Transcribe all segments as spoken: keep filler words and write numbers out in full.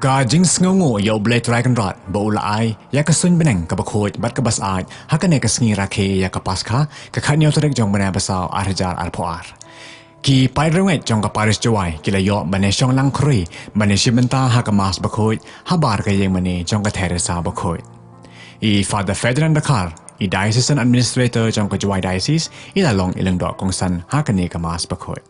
Ka jingsngewnguh ïa U Blei Trai Kynrad ba u la ai ïa ka suiñ bneng kaba khuid bad kaba syaid ha kane ka sngi rakhe ïa ka Paskha, ka khathynñiew tarik jong u bnai ba saw, ar hajar arphew ar. Ki paid riewngeit jong ka Parish Jowai ki la ïoh ban ïashong lang khri ban ïashim bynta ha ka Mass bakhuid habar ka ïingmane jong ka Theresa bakhuid. I Father Ferdinand Dkhar, i Diocesan Administrator jong ka Jowai Diocese, i la long i lyngdoh kongsan ha kane ka Mass bakhuid.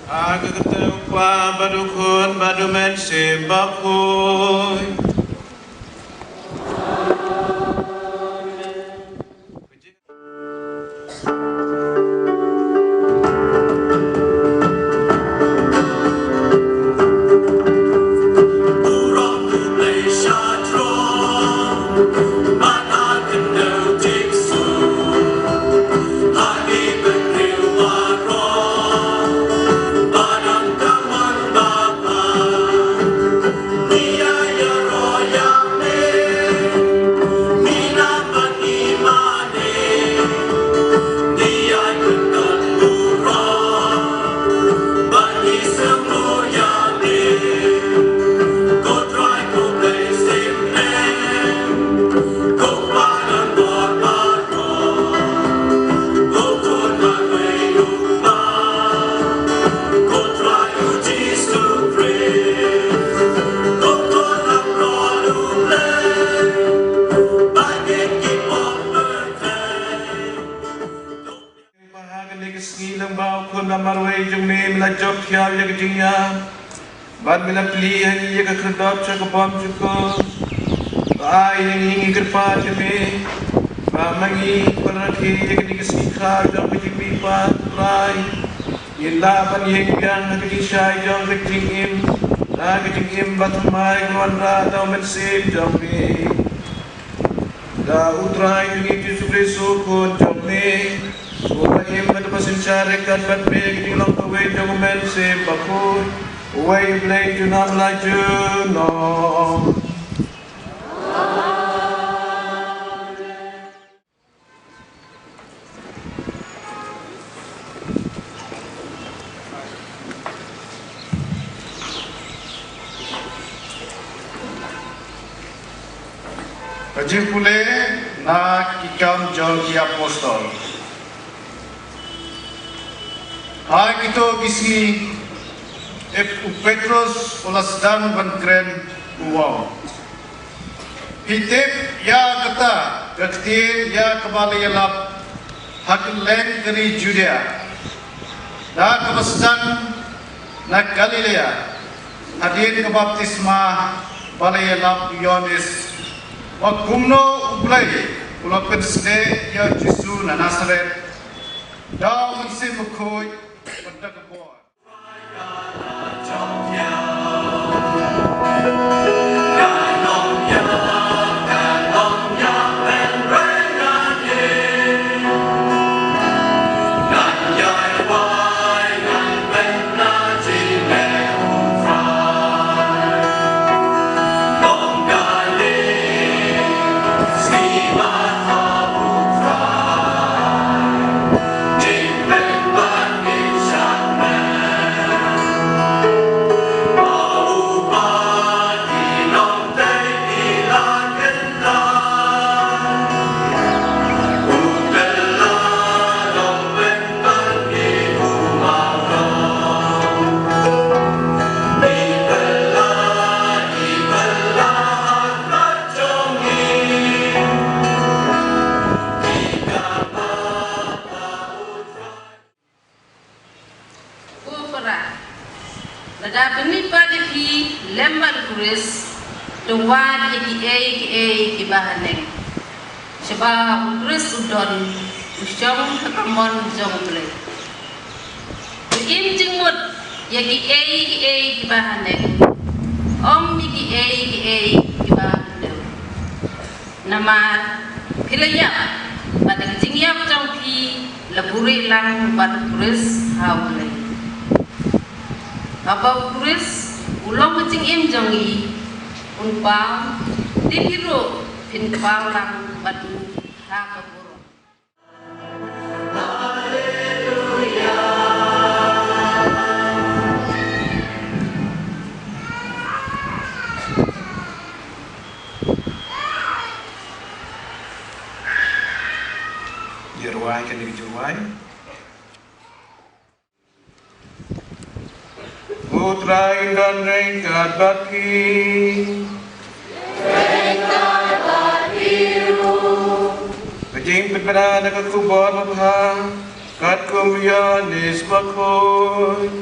Ha ka kyrteng U Kpa bad U Khun bad U Mynsiem Bakhuid. Ha kane ka sngi lyngba U Khun ba marwei jong me, me la jop thiaw ïa ka jingïap bad me la plie ha ngi ïa ka khyrdop sha ka bymjukut. To ai ïa ngi, ngi kyrpad ïa me, ba ma ngi kiba rakhe ïa kane ka sngi khaw jong ka jingmihpat Trai, ngin lah ban ïeng biang ha ka jingshai jong ka jingim, da ka jingim bathymmai kaba wanrah da U Mynsiem jong me. Da U Trai jong ngi Jisu Khrist U Khun jong me, uba im bad uba synshar ryngkat bad me ha ka jinglong kawei jong U Mynsiem Bakhuid, uwei U Blei junom la junom. Jingpule na Ki Kam Jong Ki Apostol. Ha kito ki sngi, u Petros u la sdang ban kren, u ong: Phi tip ïa kata ka ktien ïa kaba la ïalap ha kylleng ka ri Judia, da kaba sdang na Galilea, hadien ka baptisma ba la ïalap u Ïoannis, ba kumno U Blei u la pynsngew ïa u Jisu na Nasaret da u Mynsiem Bakhuid bad da ka bor. Ko para, lada pynmih pat ïa phi lem bad u Khrist, to wad ïa kiei kiei kiba ha neng, shaba u Khrist u don, u shong ha ka mon jong U Blei. To im jingmut ïa kiei kiei kiba ha neng, ym ïa kiei kiei kiba ha lyndew. Namar phi la ïap, bad ka jingïap jong phi la buhrieh lang bad u Khrist ha U Blei. Haba u Khrist u long ka jingim jong ngi, un paw, te phi ruh phin paw lang bad u ha ka burom. Ïa rwai kane ka jingrwai. U Trai un don ryngkat bad phi. Ka jingpynbna na ka Khubor Babha katkum u Ïoannis Bakhuid.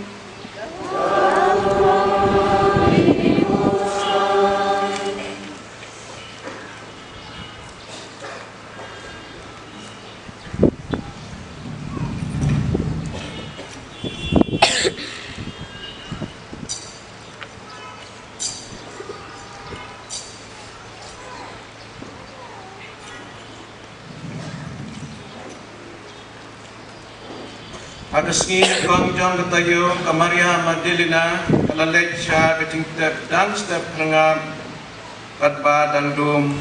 Ha ka sngi nyngkong jong ka taïew, ka Maria Magdalena ka la leit sha ka jingtep dang step phyrngab katba dang dum,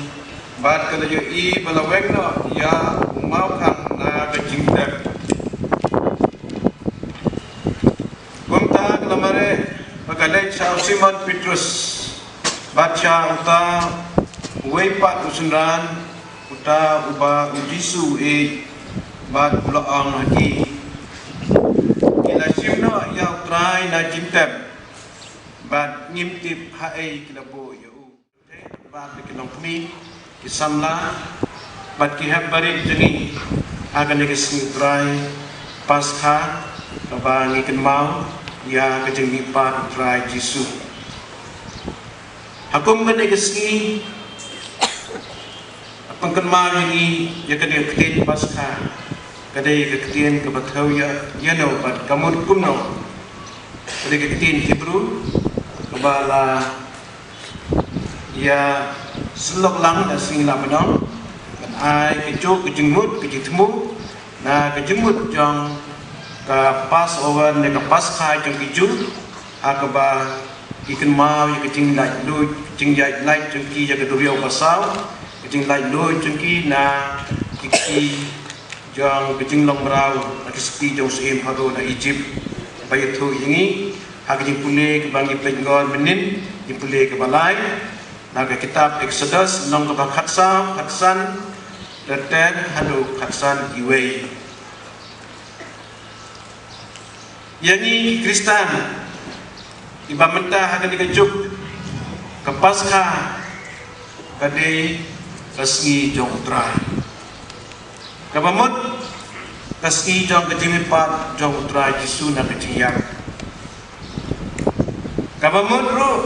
bad ka la ïohi ba la weng noh ïa u mawkhang na ka jingtep. Kumta ka la mareh bad ka leit sha u Simon Petrus, bad sha uta uwei pat u synran, uta uba u Jisu u ïeit, bad u la ong ha ki: Ngi la shim noh ïa u Trai na jingtep, bad ngim tip haei ki la buh ïa u. Bad ki longkmie, ki samla bad ki hep barit jong ngi, ha kane ka sngi u Trai Paskha, kaba ngi kynmaw ïa ka jingmihpat u Trai Jisu. Ha kum kane ka sngi, pynkynmaw ïa ngi ïa kane ka ktien Paskha, ka dei ka ktien kaba thew ïa, ïa no bad ka mut kumno. Ka dei ka ktien Hebru kaba la ïa syllok lang da sngi la mynno, ban ai ka juk ka jingmut ka jingthmu na ka jingmut jong ka Passover ne ka Paskha jong ki Jiw, ha kaba ki kynmaw ïa ka jinglaitluid, jingïaid lait jong ki ïa ka duriaw basaw, ka jinglaitluid jong ki na ki kti jong ka jinglong mraw ha ki kti jong u syiem Pharaoh na Egypt. Ba ïathuh ïa ngi ha ka jingpule kaba ngi peit ngor mynnin, jingpule kaba lai. Na ka kitab Exodus, lynnong kaba khatsaw, khatsan, ter ter haduh khatsan wei. Ïa ngi ki Khristan, iba mynta ha kane ka juk ka Paskha ka dei ka sngi jong U Trai. Kaba mut ka sngi jong ka jingmihpat jong U Trai Jisu na ka jingïap. Kaba mut ruh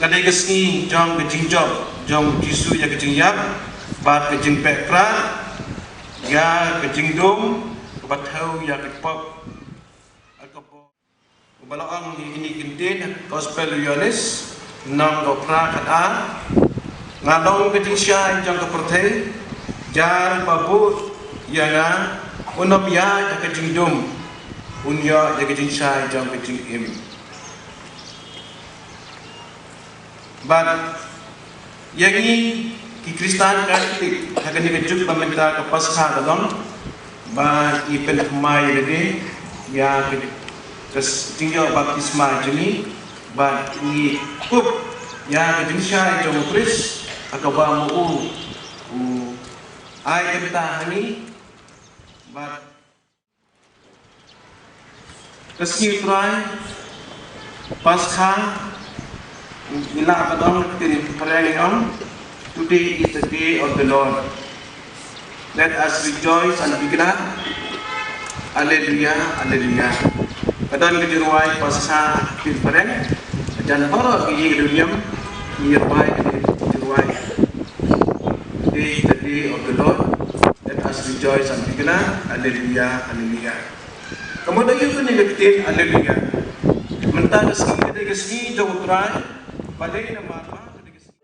ka dei ka sngi jong ka jingjop jong Jisu ïa ka jingïap bad ka jingpyrkhat ïa ka jingdum kaba thew ïa ka pop. Uba la ong ïa kine ki ktien, Gospel u Ïoannis, lynnong kaba phra, khatar: Nga long ka jingshai jong ka pyrthei, jar ba bud ïa nga, un ym ïaid ha ka jingdum, un ïoh ïa ka jingshai jong ka jingim. Bad ïa ngi ki Khristan Katholik, ha kane ka juk ba mynta ka Paskha ka long ba ngi pynthymmai lade ïa ka, ka jingïoh baptisma jong ngi, bad ngi kup ïa ka jingshai jong U Khrist ha kaba ma u u ai ka bynta ha ngi. Bad ka sngi U Trai, Paskha, ngi lah ban ong ha ka ktien phareng, ngi ong: Today is the day of the Lord. Let us rejoice and be glad. Alleluia, alleluia. Ka don ka jingrwai Paskha ha ka ktien phareng. Jan baroh ki ïing ki duniam ngi rwai ka jingrwai: Today is the day of the Lord. Let us rejoice and be glad. Alleluia, alleluia. Ka mut aïu kane ka ktien alleluia? Mynta ka sngi ka dei ka sngi jong U Trai, balei namar ba ka dei ka sngi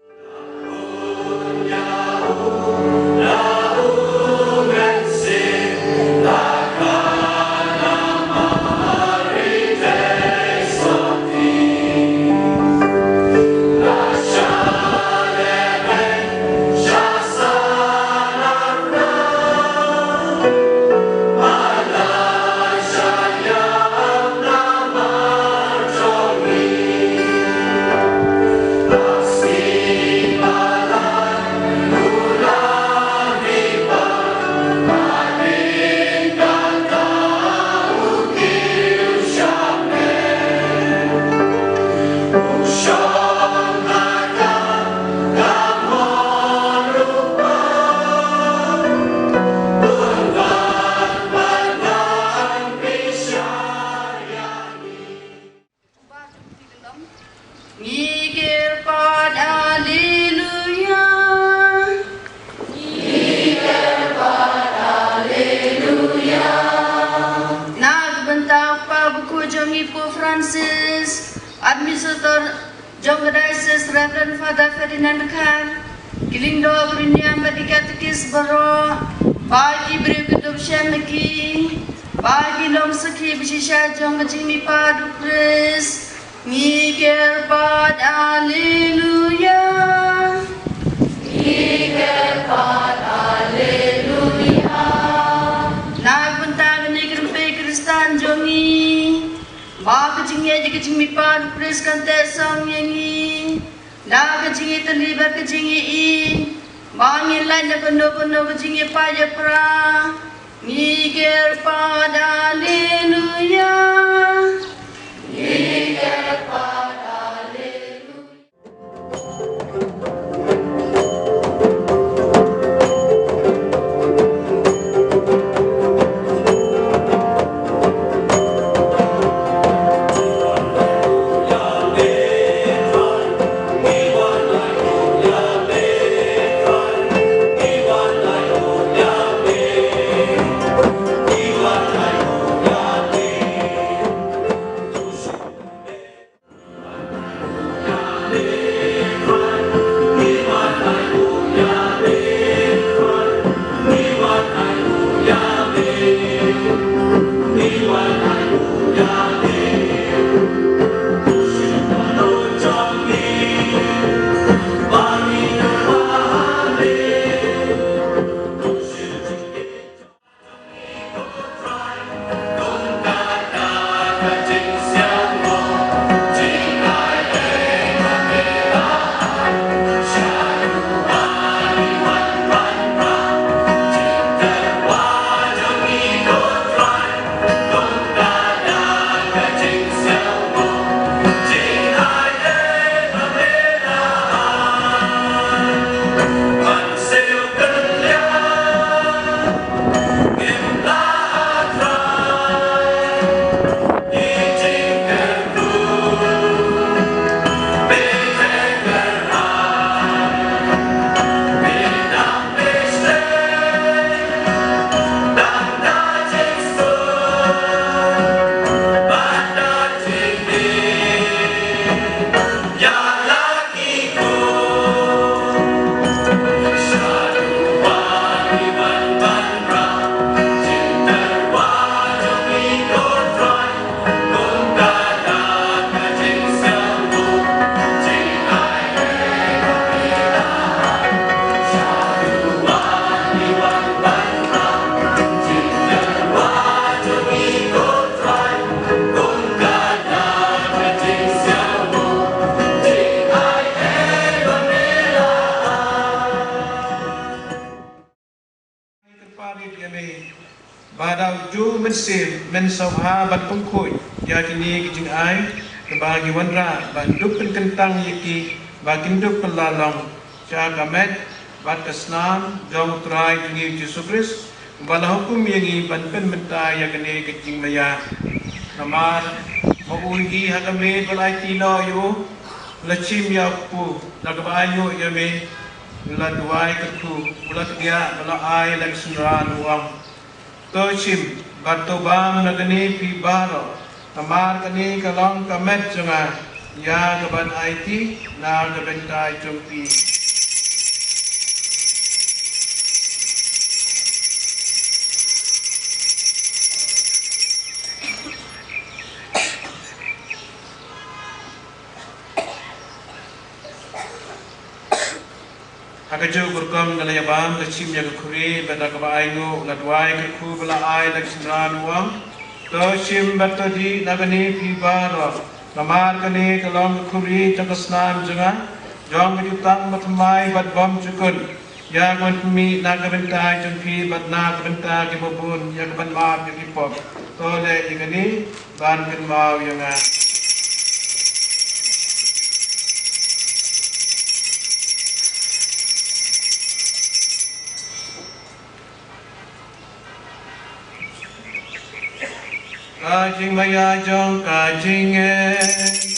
Ngi kyrpad, alleluia. Ngi kyrpad, alleluia. Na ka bynta u Kpa bakhuid jong ngi Pope Francis, Administrator jong ka Diocese Reverend Father Ferdinand Khan, ki lyngdoh, ki riewniam bad ki katekis baroh, bad ki briew kiba duk shem ha ki, bad ki long sakhi ba shisha jong ka jingmihpat u Khrist. Ngi kyrpad, alleluia. Ngi kyrpad, alleluia. Na ka bynta kane ka rympei Khristan jong ngi, ba ka jingïeit ïa ka jingmihpat u Khrist kan teh song ïa ngi da ka jingïatylli bad ka jingïeit, ba ngin lait na kano kano ka jingïapait ïapra. Ngi kyrpad, alleluia. Ngi kyrpad, alleluia. Ba da u Mynsiem men sngewbha ban pynkhuid ïa kine ki jingai, kaba ngi wanrah ban dup pynkyntang ïa ki ba kin dup pynlong sha ka met bad ka snam jong U Trai jong ngi Jisu Khrist, ba la hukum ïa ngi ban pynmynta ïa kane ka jingmaïa. Namar ma u hi ha ka miet ba la aiti noh ïa u, la shim ïa u kpu, da kaba ainguh ïa me, u la duwai kyrkhu, u la kdiah, u la ai la ka synran, u ong: To shim bad to bam na kane phi baroh, namar kane ka long ka met jong nga, ïa kaban aiti na ka bynta jong phi. Ha kajuh ka rukom da la ïa bam, la shim ïa ka khuri, bad da kaba ainguh, la duwai kyrkhu, ba la ai la ka synran, u ong: To shim bad to dih na kane phi baroh, namar kane ka long ka khuri jong ka snam jong nga, jong ka jutang bathymmai bad bymjukut, ïa kaban pynmih na ka bynta jong phi bad na ka bynta kiba bun, ïa kaban map ïa ki pop. To leh ïa kane ban kynmaw ïa nga. Ka jingmaïa jong ka jingngeit.